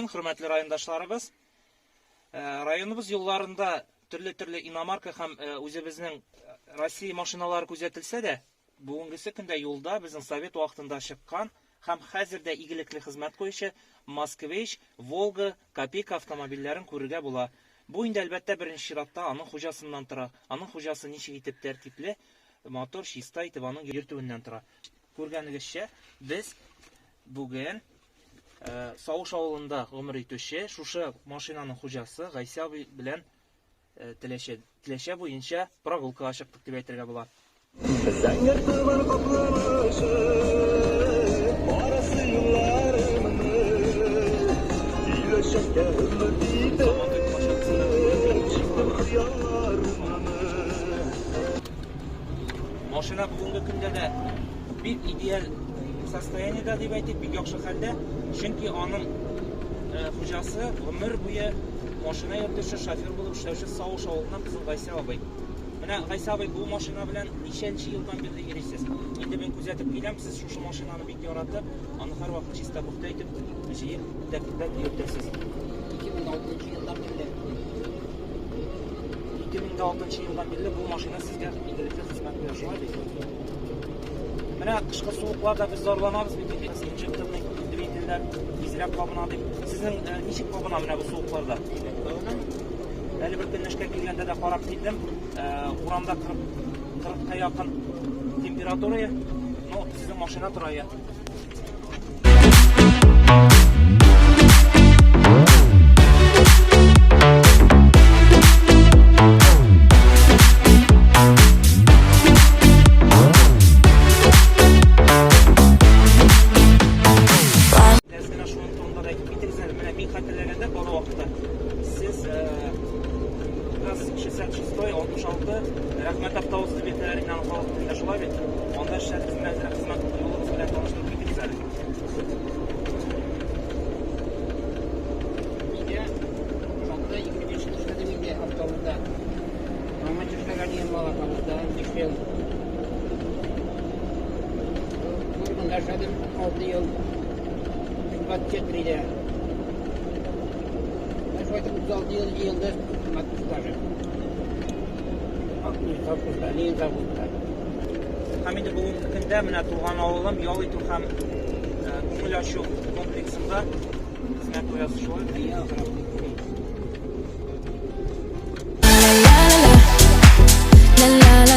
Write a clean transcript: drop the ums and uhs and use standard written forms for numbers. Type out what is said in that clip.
булсын, хөрмәтле райондашларыбыз. Э, районыбыз юлларында төрле-төрле иномарка һәм э, үзебезнең э, Россия машиналары күзәтелсә дә, бүгенгесе көндә юлда безнең совет вакытында чыккан һәм хәзер дә игелекле хезмәт куючы Москвич, Волга, Копейка автомобильләрен күрергә була. Бу инде әлбәттә беренче чиратта аның хуҗасыннан тора. Аның хуҗасы ничек итеп тәртипле, матур, чиста итеп аның йөртүеннән тора. Күргәнегезчә, без бүген э, Сауш авылында гомер итүче шушы машинаның хуҗасы Гайсә абый белән э, Теләчә, Теләчә буенча прогулкага чыктык дип әйтергә була. Зәңгәр томан капламашы, барасы юлларымны, киләчәккә өмет итеп, чиктем хыялларымны. Машина бүгенге көндә дә бик идеаль состояниедә дип әйтик, бик яхшы хәлдә. Чөнки аның э, хуҗасы гомер буе машина йөртүче, шофер булып эшләүче Сауш авылыннан безнең Гайсә абый. Менә Гайсә абый, бу машина белән ничәнче елдан бирле йөрисез? Инде мин күзәтеп киләм, сез шушы машинаны бик яратып, аны һәрвакыт чиста пөхтә итеп, җыеп, тәртипләп йөртәсез. 2006 елдан бирле. 2006 елдан бирле бу машина сезгә игелекле хезмәт куя, шулай бит? Менә кышкы суыкларда без зарланабыз бит инде, инжекторный двигательләр тизрәк кабына дип. Сезнең э, ничек кабына менә бу суыкларда? Әле бер көнне эшкә килгәндә дә карап килдем. Э, урамда 40 40-ка якын температура. Ну, сезнең машина тора я. Әз генә шуның турында да әйтеп китегез әле. Менә мин хәтерләгәндә бала вакытта сез ГАЗ 66 66 Рәхмәт автобусы дип әйтәләр инде аны халык телендә шулай бит. Анда эшләдегез, менә әзрәк хезмәт юлыгыз белән таныштырып китегез әле. Миндә 66-да 25 ел эшләдем инде автобуста. Аңа эшләгән идем Балакабызда 5 ел. Фургонда эшләдем 6 ел. 24-дә. Менә шулай итеп 36 ел җыелды хезмәт стажы. Совхозда, Ленин заводында. Һәм инде бүгенге көндә менә туган авылым ял итү һәм э, күңел ачу комплексында хезмәт куясыз шулай. Әйе, ахыры. La la la la.